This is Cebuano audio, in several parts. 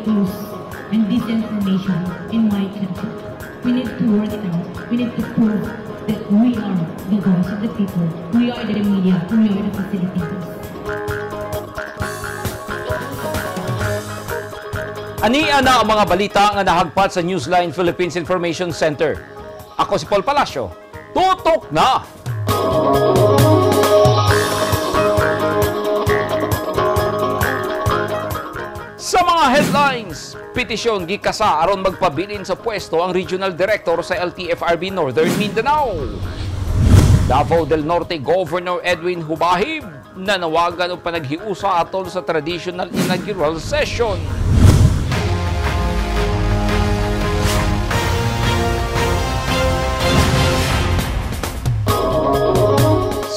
fake news and disinformation in my country. We need to work it out. We need to prove that we are the voice of the people. We are the media. We are the facilitators. Ania na ang mga balita nga nahagpat sa Newsline Philippines Information Center. Ako si Paul Palacio. Tutok na! Sa mga headlines, petisyon gikasa aron magpabilin sa pwesto ang Regional Director sa LTFRB Northern Mindanao. Davao del Norte Governor Edwin Hubahib nanawagan og panaghiusa atol sa traditional inaugural session.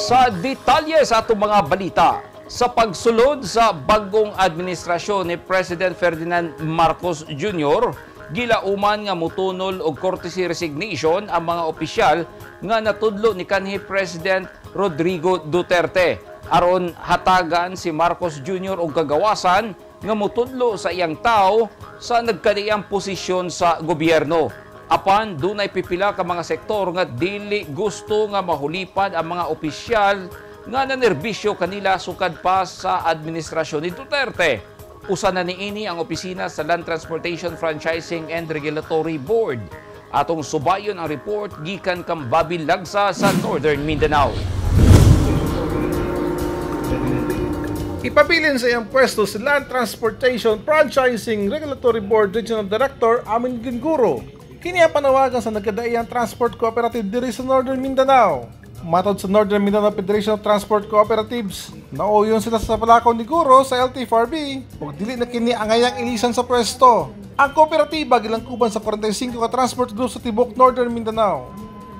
Sa detalye sa atong mga balita, sa pagsulod sa bagong administrasyon ni President Ferdinand Marcos Jr., gilauman nga mutunol og courtesy resignation ang mga opisyal nga natudlo ni kanhi President Rodrigo Duterte aron hatagan si Marcos Jr. og kagawasan nga mutudlo sa iyang tao sa nagkaniang posisyon sa gobyerno. Apan dunay pipila ka mga sektor nga dili gusto nga mahulipan ang mga opisyal nga nanerbisyo kanila sukad pa sa administrasyon ni Duterte. Usa na niini ang opisina sa Land Transportation Franchising and Regulatory Board. Atong subayon ang report gikan kang Bobby Lagsa sa Northern Mindanao. Ipabilin sa iyang pwesto si Land Transportation Franchising Regulatory Board Regional Director Aminuddin Guro. Kini ang panawagan sa nagkadaiyang Transport Cooperative diri sa Northern Mindanao. Matod sa Northern Mindanao Federation of Transport Cooperatives, nauyon sila sa palakaw ni Guro sa LTFRB ug dili na kini angayang ilisan sa pwesto. Ang kooperatiba gilangkuban sa 45 ka transport group sa tibok Northern Mindanao.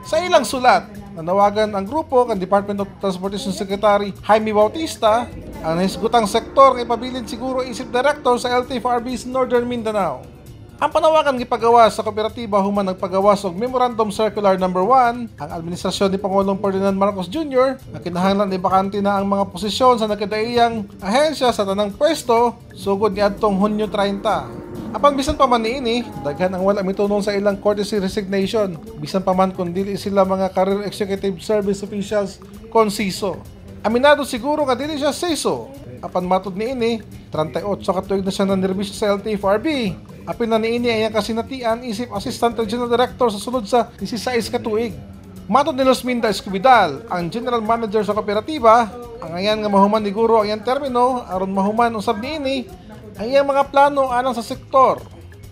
Sa ilang sulat, nanawagan ang grupo kang Department of Transportation Secretary Jaime Bautista ang nahisgutang sektor nga ipabilin siguro isip director sa LTFRB sa Northern Mindanao. Ang panawagan gipagawa sa kooperatiba human nagpagawas og Memorandum Circular No. 1 ang administrasyon ni Pangulong Ferdinand Marcos Jr. na kinahanglan ibakante na ang mga posisyon sa nagkadaiyang ahensya sa tanang pwesto sugod niadtong Hunyo 30. Apan bisan pa man niini, daghan ang wala mitunong sa ilang courtesy resignation, bisan pa man kun dili sila mga career executive service officials konsiso. Aminado siguro nga dili siya siso. Apan matod niini, 38 ka tuig na siya nanerbisyo sa LTFRB. Apil na niini ay ang kasinatian isip Assistant Regional Director sa sulod sa 16 ka tuig. Matod ni Losminda Escobidal, ang General Manager sa kooperatiba, ang ayan nga mahuman ni Guro ang iyang termino aron mahuman usab niini ang iyang mga plano alang sa sektor.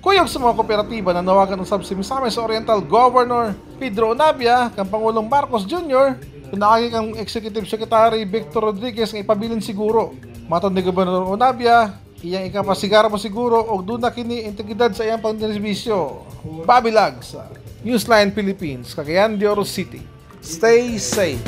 Kuyog sa mga kooperatiba, nanawagan usab si Misamis Oriental Governor Pedro Onabia kang Pangulong Marcos Jr. pinaagi kang Executive Secretary Victor Rodriguez nga ipabilin siguro. Matod ni Gobernador Onabia, iyang ikapasigara mo siguro og duna kini integridad sa iyang pangserbisyo. Bobby Lagsa, Newsline Philippines, Cagayan de Oro City. Stay safe.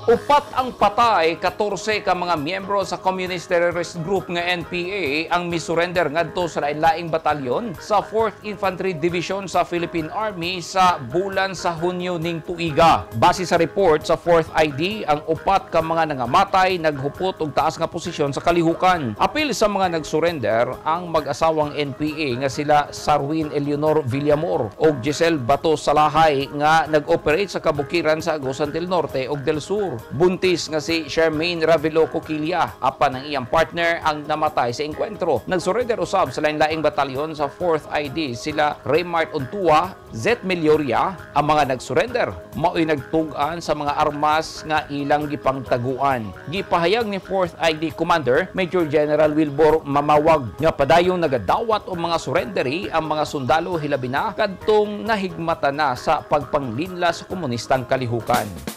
Upat ang patay, 14 ka mga miyembro sa Communist Terrorist Group nga NPA ang misurrender ngadto sa lain-laing batalyon sa 4th Infantry Division sa Philippine Army sa bulan sa Hunyo ning tuiga. Base sa report sa 4th ID, ang upat ka mga nangamatay naghupot og taas nga posisyon sa kalihukan. Apil sa mga nagsurrender ang mag-asawang NPA nga sila Sarwin Eleonor Villamor og Giselle Bato Salahay nga nag-operate sa kabukiran sa Agusan del Norte ug del Sur. Buntis nga si Charmaine Ravelo Coquilla apan ang iyang partner ang namatay sa engkwentro. Nagsurrender usab sa lain-laing batalyon sa 4th ID sila Raymart Untua, Zet Melioria. Ang mga nagsurrender mao'y nagtug-an sa mga armas nga ilang gipangtaguan. Gipahayag ni 4th ID Commander Major General Wilbur Mamawag nga padayong nagadawat og mga surrendery ang mga sundalo hilabi na kadtong nahigmata na sa pagpanglinla sa komunistang kalihukan.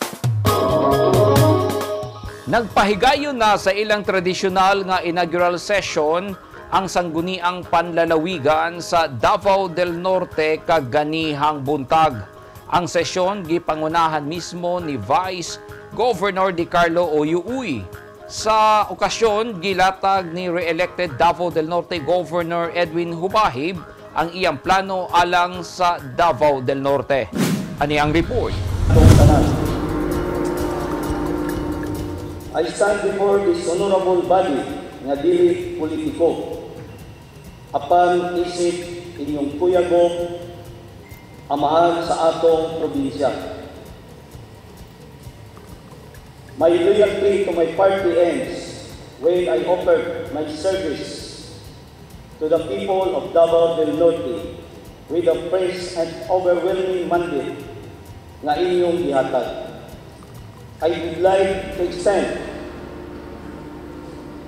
Nagpahigayon na sa ilang tradisyonal nga inaugural session ang sangguniang panlalawigan sa Davao del Norte kaganihang buntag. Ang sesyon gipangunahan mismo ni Vice Governor Di Carlo Oyuuy. Sa okasyon, gilatag ni re-elected Davao del Norte Governor Edwin Hubahib ang iyang plano alang sa Davao del Norte. Ani ang report. I stand before this honorable body nga dili politiko. Apan isip inyong kuyagob, amahan sa atong probinsya. My loyalty to my party ends when I offered my service to the people of Davao del Norte with a fresh and overwhelming mandate nga inyong gihatag. I would like to extend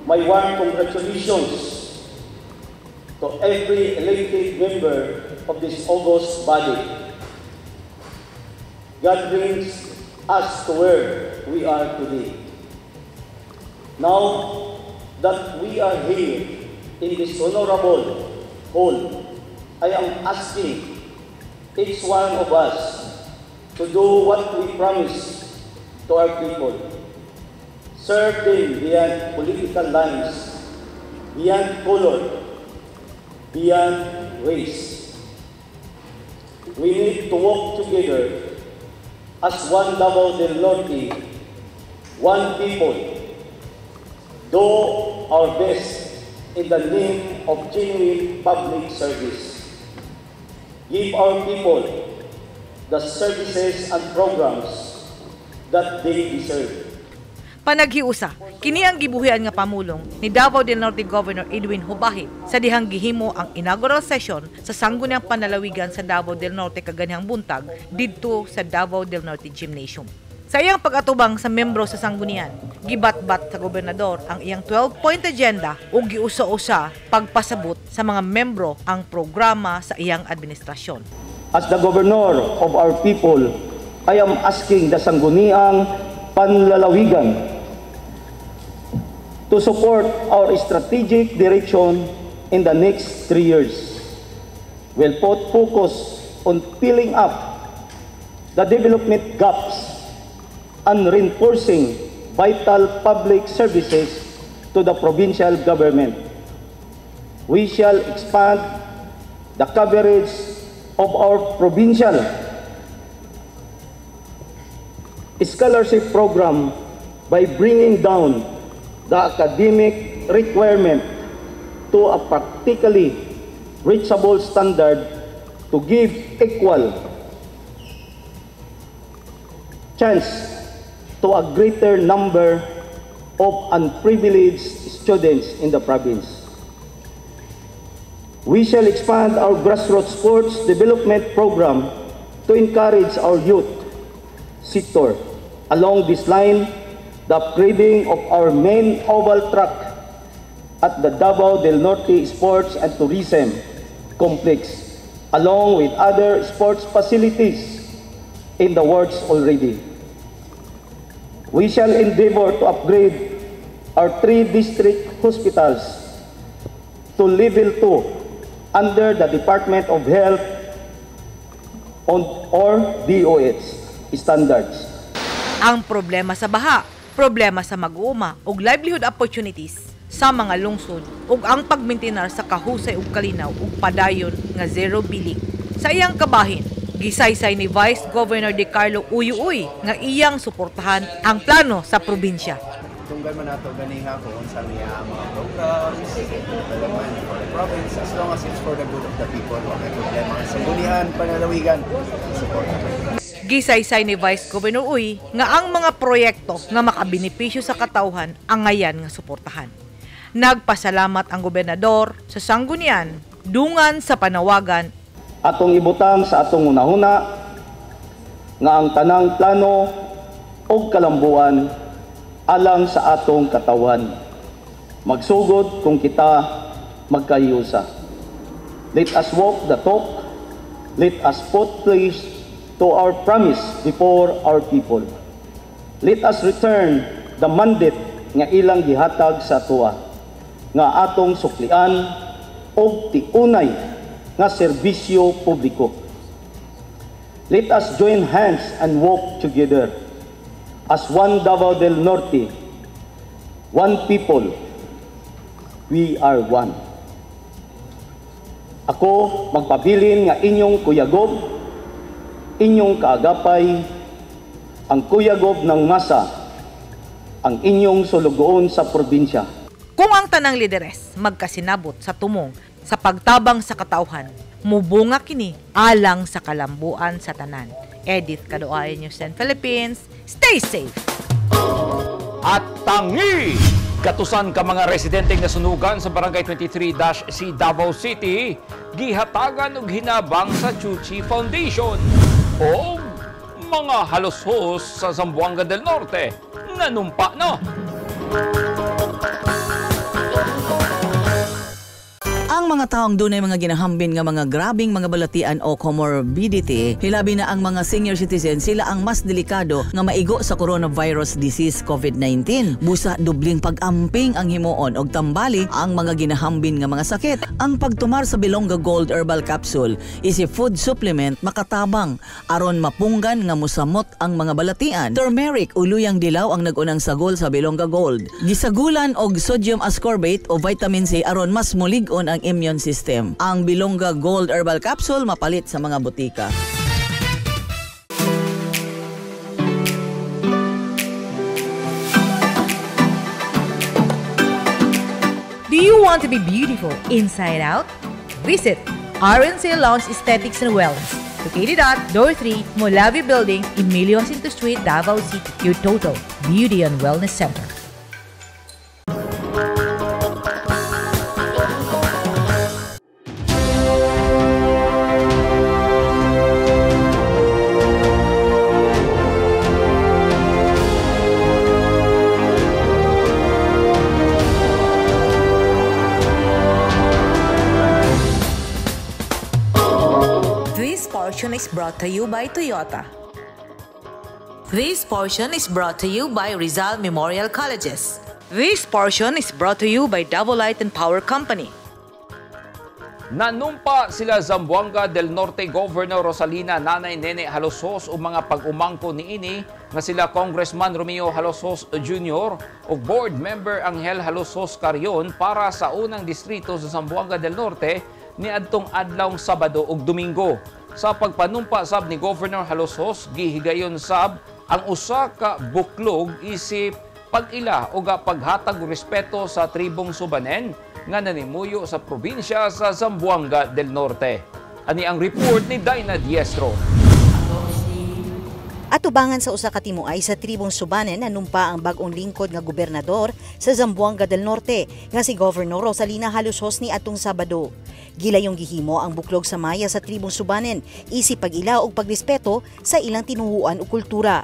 my warm congratulations to every elected member of this august body. God brings us to where we are today. Now that we are here in this honorable hall, I am asking each one of us to do what we promise to our people. Serve them beyond political lines, beyond color, beyond race. We need to work together as one Davao del Norte, one people, do our best in the name of genuine public service. Give our people the services and programs that they deserve. Panaghiusa, kini ang gibuhian nga pamulong ni Davao del Norte Governor Edwin Hubahib sa dihang gihimo ang inaugural session sa Sangguniang Panlalawigan sa Davao del Norte kaganhang buntag didto sa Davao del Norte Gymnasium. Sa iyang pag-atubang sa membro sa Sanggunian, gibatbat sa gobernador ang iyang 12-point agenda ug giusa-usa pagpasabot sa mga membro ang programa sa iyang administrasyon. As the governor of our people, I am asking the Sangguniang Panlalawigan to support our strategic direction in the next 3 years. We'll put focus on filling up the development gaps and reinforcing vital public services to the provincial government. We shall expand the coverage of our provincial scholarship program by bringing down the academic requirement to a practically reachable standard to give equal chance to a greater number of unprivileged students in the province. We shall expand our grassroots sports development program to encourage our youth sector. Along this line, the upgrading of our main oval track at the Davao del Norte Sports and Tourism Complex, along with other sports facilities in the works already. We shall endeavor to upgrade our three district hospitals to level 2 under the Department of Health or DOH standards. Ang problema sa baha, problema sa mag-uuma ug livelihood opportunities sa mga lungsod ug ang pagmintinar sa kahusay ug kalinaw ug padayon nga zero billing. Sa iyang kabahin, gisaysay ni Vice Governor De Carlo Uy Uy nga iyang suportahan ang plano sa probinsya. Tunggal man nato ganiha kung unsa niya ang mga programs, development for the province, as long as it's for the good of the people, wa may problema. Sa Sangguniang Panlalawigan, support. Gisaysay ni Vice Governor Uy nga ang mga proyekto nga makabenepisyo sa katawhan angayan nga suportahan. Nagpasalamat ang gobernador sa Sanggunian dungan sa panawagan. Atong ibutang sa atong hunahuna nga ang tanang plano og kalambuan alang sa atong katawhan. Magsugod kung kita magkahiusa. Let us walk the talk. Let us put place to our promise before our people. Let us return the mandate nga ilang gihatag sa atoa, nga atong suklian og tiunay nga serbisyo publiko. Let us join hands and walk together as one Davao del Norte, one people, we are one. Ako magpabilin nga inyong kuyagob, inyong kaagapay, ang kuyagob ng masa, ang inyong sulugoon sa probinsya. Kung ang tanang lideres magkasinabot sa tumong Sa pagtabang sa katawhan, mubunga kini alang sa kalambuan sa tanan. Edith Kadoayan, News 10 Philippines. Stay safe! At tangi! Gatusan ka mga residente nga nasunugan sa Barangay 23-C Davao City, gihatagan og hinabang sa Tzu Chi Foundation. O mga Jalosjos sa Zamboanga del Norte, nanumpa na. Ang mga taong dunay mga ginahambin nga mga grabing mga balatian o comorbidity, hilabi na ang mga senior citizen, sila ang mas delikado nga maigo sa coronavirus disease COVID-19. Busa dubling pag-amping ang himuon og tambali ang mga ginahambin nga mga sakit. Ang pagtumar sa Bilongga Gold Herbal Capsule is a food supplement makatabang aron mapunggan nga musamot ang mga balatian. Turmeric o luyang dilaw ang nag-unang sagol sa Bilongga Gold. Gisagulan og sodium ascorbate o vitamin C aron mas mulig-on ang immune system. Ang Bilongga Gold Herbal Capsule mapalit sa mga butika. Do you want to be beautiful inside out? Visit RNC Lounge Aesthetics and Wellness, located at Door 3, Molavi Building, Emilio Jacinto Street, Davao City. Your total beauty and wellness center. This portion is brought to you by Toyota. This portion is brought to you by Rizal Memorial Colleges. This portion is brought to you by Davao Light and Power Company. Nanumpa sila Zamboanga del Norte Governor Rosalina Nanay Nene Jalosjos ug mga pag-umangko niini nga sila Congressman Romeo Jalosjos Jr. ug Board Member Angel Jalosjos Carrion para sa unang distrito sa Zamboanga del Norte niadtong adlawng Sabado ug Domingo. Sa pagpanumpa sab ni Governor Jalosjos, gihigayon sab ang usa ka buklog isip pag-ila o paghatag og respeto sa tribong Subanen nga nanimuyo sa probinsya sa Zamboanga del Norte. Ani ang report ni Dinah Diestro. Atubangan sa usa ka timuay sa tribong Subanen nanumpa ang bag-ong lingkod nga gobernador sa Zamboanga del Norte nga si Governor Rosalina Jalosjos ni atong Sabado. Gilayong gihimo ang buklog sa maya sa tribong Subanen isip pag-ila og pagrespeto sa ilang tinuhuan ug kultura.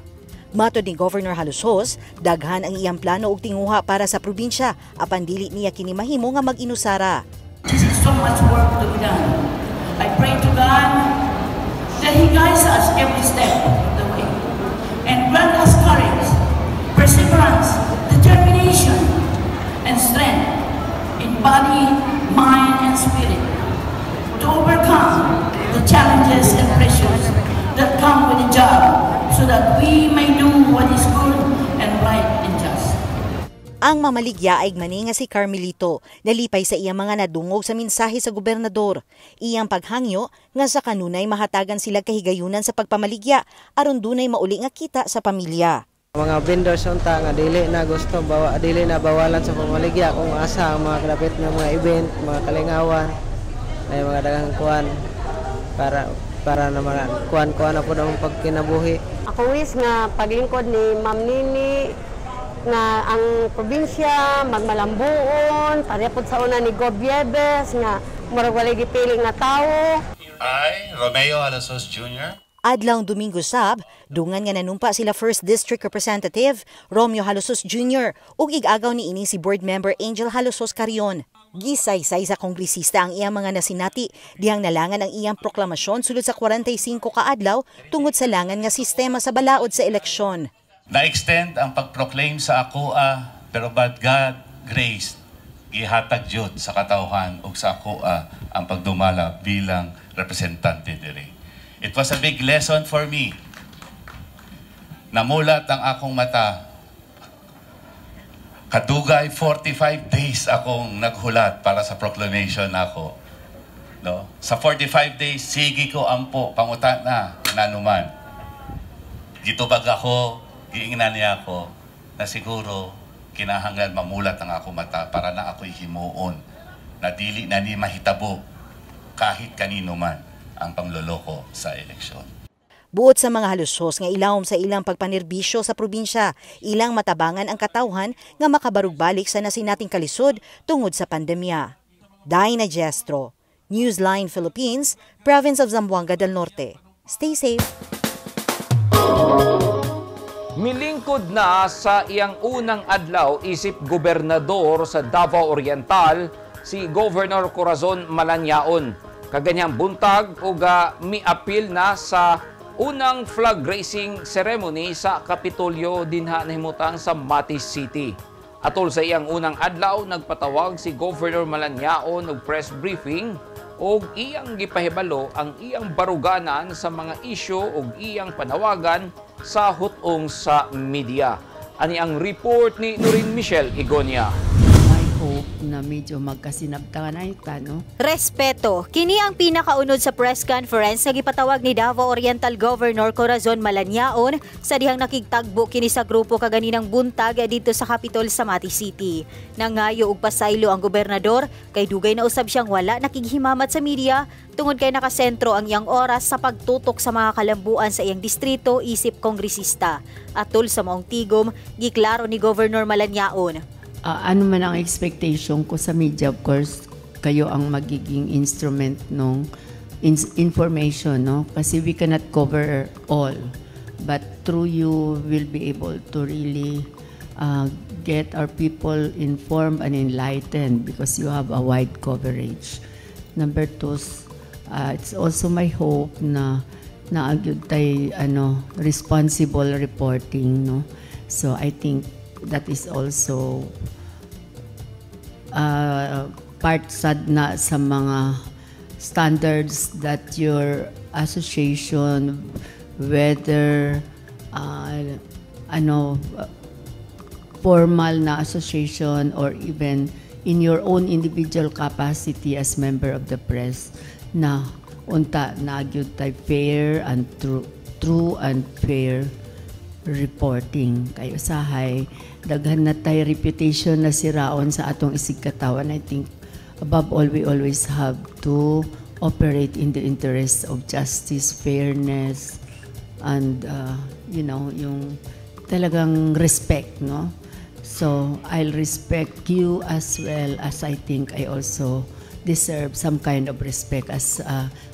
Matod ni Governor Jalosjos, daghan ang iyang plano ug tinguha para sa probinsya apan dili niya kini mahimo nga mag-inusara. There's so much work to be done. I pray to God that He guides us every step of the way and grant us courage, perseverance, determination, and strength in body, mind, and spirit to overcome the challenges and pressures that come with the job so that we may do what is good and right and just. Ang mamaligya ay mani nga si Carmelito, nalipay sa iyang mga nadungog sa mensahe sa gobernador. Iyang paghangyo nga sa kanunay mahatagan sila kahigayunan sa pagpamaligya aron dunay mauli nga kita sa pamilya. Mga vendors unta nga dili na gusto bawa, dili na bawalan sa pamaligya kung asa ang mga kalapit nga mga event, mga kalingawan, ay mga daghang kuan para na mga kuan-kuan na po ang pagkinabuhi. Ako wish nga paglingkod ni Ma'am Nini nga ang probinsya magmalambuon, pareha pod sa una ni Gob Yebes nga murag walay gipili nga tawo. I, Romeo Jalosjos Jr. Adlawng Domingo sab, dungan nga nanumpa sila 1st District Representative Romeo Jalosjos Jr. ug ig-agaw niini si Board Member Angel Jalosjos Carrion. Gisaysay sa kongresista ang iyang mga nasinati, dihang nalangan ang iyang proklamasyon sulod sa 45 ka adlaw tungod sa langan nga sistema sa balaod sa eleksyon. Na-extend ang pag-proclaim sa akoa, pero but God grace gihatag jud sa katawhan ug sa akoa ang pagdumala bilang representante diri. It was a big lesson for me. Namulat ang akong mata. Kadugay 45 days akong naghulat para sa proclamation nako. No? Sa 45 days, sige ko ampo, pangutan na, nanuman. Gitubag ako, giingnan niya ako, na siguro kinahanglan mamulat ang akong mata para na ako'y himuon. Na dili na ni mahitabo kahit kanino man ang pangloloko sa eleksyon. Buot sa mga halushos nga ilawom sa ilang pagpanerbisyo sa probinsya, ilang matabangan ang katawhan nga makabarugbalik sa nasinating kalisod tungod sa pandemya. Dyna Jestro, Newsline Philippines, Province of Zamboanga del Norte. Stay safe. Milingkod na sa iyang unang adlaw isip gobernador sa Davao Oriental si Governor Corazon Malanyaon. Kaganihang buntag ug miapil na sa unang flag raising ceremony sa Kapitolyo dinha nahimutang sa Mati City. Atol sa iyang unang adlaw, nagpatawag si Governor Malanyaon og press briefing ug iyang gipahibalo ang iyang baruganan sa mga isyu ug iyang panawagan sa hutong sa media. Ani ang report ni Noreen Michelle Igonia. I hope na medyo magkasinabtangan ta, no? Respeto. Kini ang pinakaunod sa press conference nga gipatawag ni Davao Oriental Governor Corazon Malanyaon sa dihang nakigtagbo kini sa grupo kaganinang buntag dito sa Capitol sa Mati City. Nangayo og pasaylo ang gobernador kay dugay na usab siyang wala nakighimamat sa media tungod kay nakasentro ang iyang oras sa pagtutok sa mga kalambuan sa iyang distrito isip kongresista. Atol sa maong tigom, giklaro ni Governor Malanyaon. Ano man ang expectation ko sa media, of course, kayo ang magiging instrument ng information, no? Kasi we cannot cover all. But through you, we'll be able to really get our people informed and enlightened because you have a wide coverage. Number two, it's also my hope na naa gyud tay ano, responsible reporting, no? So I think that is also part sad na sa mga standards that your association, whether ano, formal na association or even in your own individual capacity as member of the press, na unta naa gyud tay fair and true and fair reporting, kay usahay daghan na tay reputation na siraon sa atong isigkatawan. I think above all, we always have to operate in the interest of justice, fairness and yung talagang respect, no? So I'll respect you as well as I think I also deserve some kind of respect as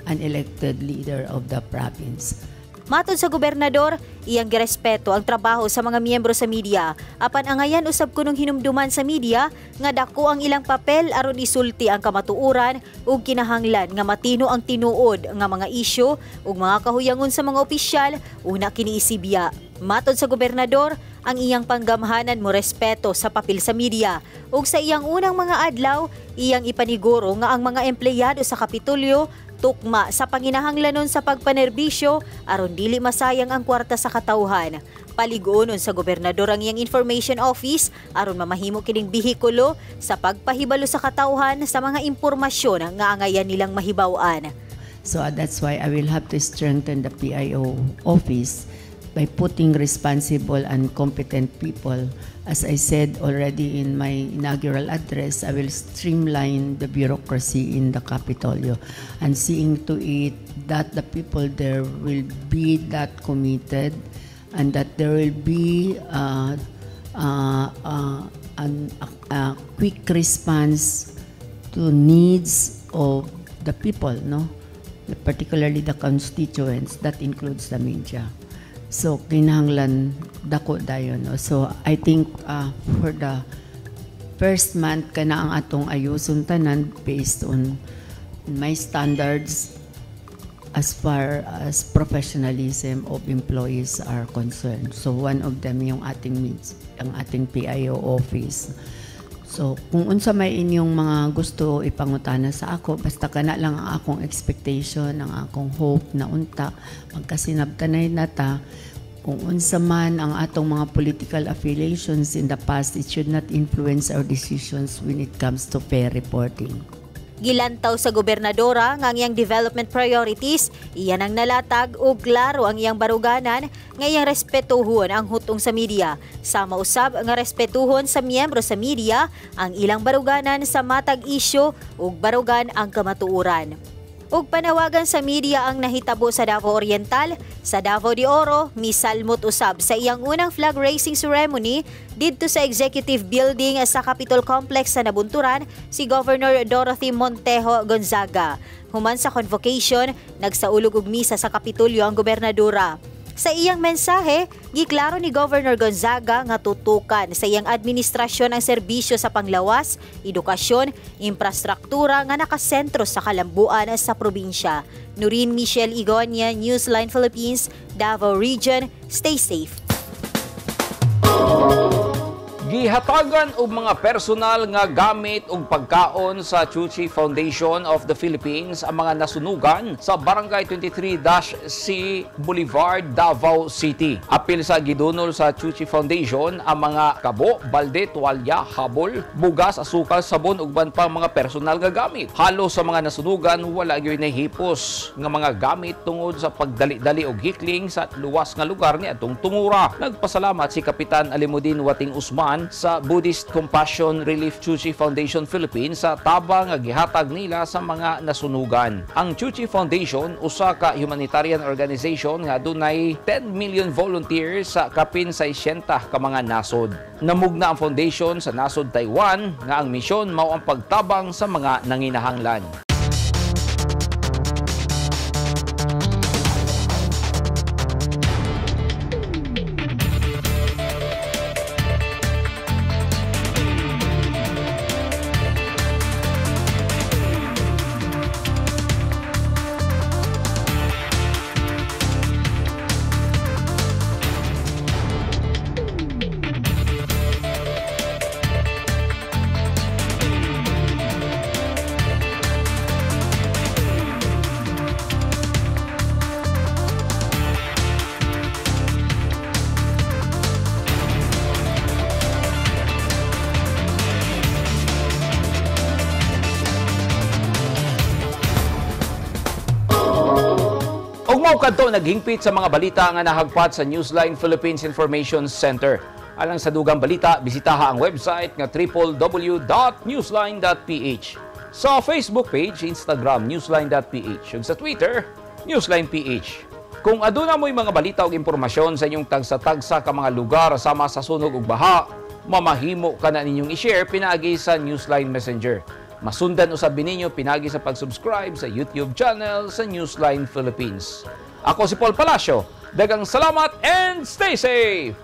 an elected leader of the province. Matod sa gobernador, iyang girespeto ang trabaho sa mga miyembro sa media. Apan angayan usab kunong hinumduman sa media nga dako ang ilang papel aron isulti ang kamatuoran ug kinahanglan nga matino ang tinuod nga mga isyu ug mga kahuyangon sa mga opisyal una kini isibya. Matod sa gobernador, ang iyang panggamhanan mo respeto sa papel sa media ug sa iyang unang mga adlaw, iyang ipaniguro nga ang mga empleyado sa Kapitolyo tukma sa panginahanglanon sa pagpanerbisyo aron dili masayang ang kwarta sa katawhan. Paliguonon sa gobernador ang iyang information office aron mamahimo kining bihikulo sa pagpahibalo sa katawhan sa mga impormasyon nga angayan nilang mahibaw-an. So that's why I will have to strengthen the PIO office by putting responsible and competent people. As I said already in my inaugural address, I will streamline the bureaucracy in the Capitolio and seeing to it that the people there will be that committed and that there will be a quick response to needs of the people, no? Particularly the constituents, that includes the media. So, kinahanglan dako dayon, no? So, I think for the first month kana ang atong ayuson tanan based on my standards as far as professionalism of employees are concerned. So, one of them yung ating needs, ang ating PIO office. So, kung unsa may inyong mga gusto ipangutana sa ako, basta kana lang ang akong expectation, ang akong hope na unta, magkasinabtanay na ta, kung unsa man ang atong mga political affiliations in the past, it should not influence our decisions when it comes to fair reporting. Gilantaw sa gobernadora nga ang iyang development priorities, iyan ang nalatag ug klaro ang iyang baruganan nga iyang respetuhon ang hutong sa media. Sama usab nga respetuhon sa miyembro sa media ang ilang baruganan sa matag isyu ug barugan ang kamatuoran. Ug panawagan sa media ang nahitabo sa Davao Oriental, sa Davao de Oro, misalmot usab sa iyang unang flag raising ceremony didto sa Executive Building sa Capitol Complex sa Nabunturan si Governor Dorothy Montejo Gonzaga. Human sa convocation, nagsaulog og misa sa Kapitolyo ang gobernadora. Sa iyang mensahe, giklaro ni Governor Gonzaga nga tutukan sa iyang administrasyon ang serbisyo sa panglawas, edukasyon, infrastruktura nga nakasentro sa kalambuan sa probinsya. Nurin Michelle Igonia, Newsline Philippines, Davao Region. Stay safe. Gihatagan og mga personal nga gamit og pagkaon sa Tzu Chi Foundation of the Philippines ang mga nasunugan sa Barangay 23-C Boulevard, Davao City. Apil sa gidunol sa Tzu Chi Foundation ang mga kabo, balde, tuwalya, habol, bugas, asukal, sabon ug uban pang mga personal nga gamit. Halos sa mga nasunugan wala gyoy nahipos nga mga gamit tungod sa pagdali-dali og hikling sa luwas nga lugar ni atong tungura. Nagpasalamat si Kapitan Alimudin Wating Usman sa Buddhist Compassion Relief Tzu Chi Foundation Philippines sa tabang nga gihatag nila sa mga nasunugan. Ang Tzu Chi Foundation usa ka humanitarian organization nga dunay 10 million volunteers sa kapin 600 ka mga nasod. Namugna ang foundation sa nasod Taiwan nga ang misyon mao ang pagtabang sa mga nanginahanglan. Kadto naghingpit sa mga balita nga nahagpat sa Newsline Philippines Information Center. Alang sa dugang balita, bisitaha ang website nga www.newsline.ph. Sa Facebook page, Instagram, newsline.ph. Ug sa Twitter, newsline.ph. Kung aduna mo'y mga balita ug impormasyon sa inyong tagsa-tagsa ka mga lugar sama sa sunog ug baha, mamahimo ka na ninyong i-share pinaagi sa Newsline Messenger. Masundan usab ninyo pinagi sa pag-subscribe sa YouTube channel sa Newsline Philippines. Ako si Paul Palacio. Dagang salamat and stay safe!